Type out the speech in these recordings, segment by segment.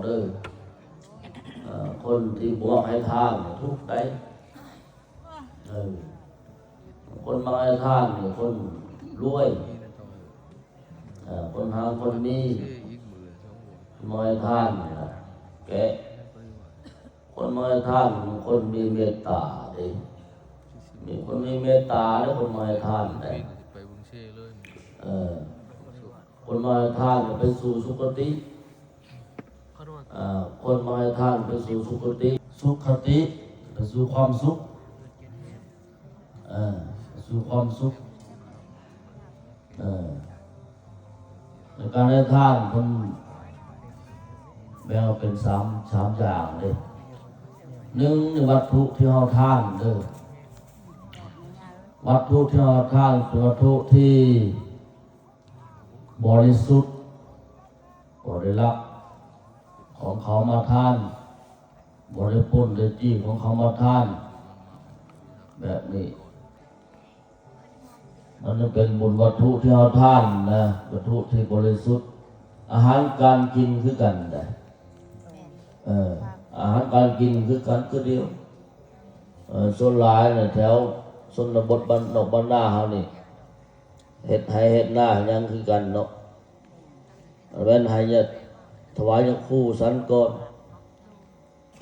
ເດີ ເອີ ຄົນທີ່ບໍ່ໃຫ້ທານນີ້ທຸກໄດ໋. ເອີ ຄົນບໍ່ໃຫ້ທານນີ້ຄົນລວຍ ເອີ ຄົນຮັ່ງຄົນມີ. ບໍ່ໃຫ້ທານນີ້ນະ ແກະ ຄົນບໍ່ໃຫ້ທານ ຄົນມີເມດຕາເດ້ ມີຄົນມີເມດຕາເດ້ ຄົນບໍ່ໃຫ້ທານໄດ໋. ເອີ ຄົນບໍ່ໃຫ້ທານໄປສູ່ສຸຄະຕິ ເອີ ຄົນບໍ່ໃຫ້ທານໄປສູ່ສຸຄະຕິ ສຸຄະຕິ ໄປສູ່ຄວາມສຸກ ເອີ ໄປສູ່ຄວາມສຸກ. ເອີ ໃນການໃຫ້ທານເພິ່ນແບ່ງອອກເປັນສາມ ສາມຢ່າງເດ້. ໜຶ່ງ ວັດຖຸທີ່ເຮົາທານເດີ ວັດຖຸທີ່ເຮົາທານເປັນວັດຖຸທີ່ບໍລິສຸດ ບໍ່ໄດ້ລັກຂອງເຂົາມາທານ ບໍ່ໄດ້ປຸ້ນໄດ້ຈີ້ຂອງເຂົາມາທານ ແບບນີ້ ມັນຈະເປັນບຸນວັດຖຸທີ່ເຮົາທານນະ ວັດຖຸທີ່ບໍລິສຸດ. ອາຫານການກິນຄືກັນໄດ໋ ເອີ ອາຫານການກິນຄືກັນຄືດຽວ. ເອີ ສ່ວນຫຼາຍນະ ແຖວຊົນນະບົດ ບ້ານນອກບ້ານນາເຮົານີ້ ເຮັດໄຮ່ເຮັດນາຫຍັງຄືກັນເນາະ ແມ່ນໃຫ້ຍາ ຖວາຍຍາຄູສັນກ່ອນ.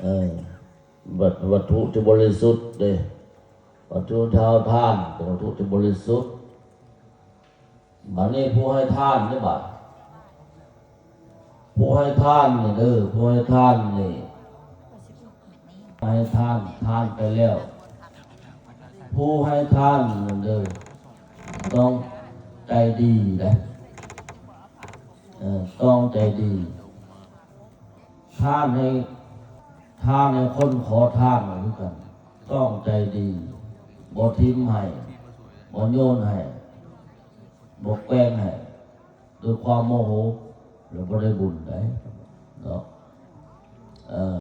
ເອີ ວັດ ວັດຖຸທີ່ບໍລິສຸດເດ້ ວັດຖຸທີ່ເຮົາທານເປັນວັດຖຸທີ່ບໍລິສຸດ. ບາດນີ້ຜູ້ໃຫ້ທານເດ້ ບາດ ຜູ້ໃຫ້ທານນີ້ເດີ ຜູ້ໃຫ້ທານນີ້ ໃຫ້ທານ ທານໄປແລ້ວ ຜູ້ໃຫ້ທານນັ້ນເດີ ຕ້ອງໃຈດີເດ້ ເອີ ຕ້ອງໃຈດີ. ທານໃຫ້ ທານໃຫ້ຄົນຂໍທານກໍຄືກັນ ຕ້ອງໃຈດີ ບໍ່ຖິ້ມໃຫ້ ບໍ່ໂຍນໃຫ້ ບໍ່ແກວ່ງໃຫ້ ດ້ວຍຄວາມໂມໂຫ ແລ້ວບໍ່ໄດ້ບຸນໄດ໋ເນາະ. ເອີ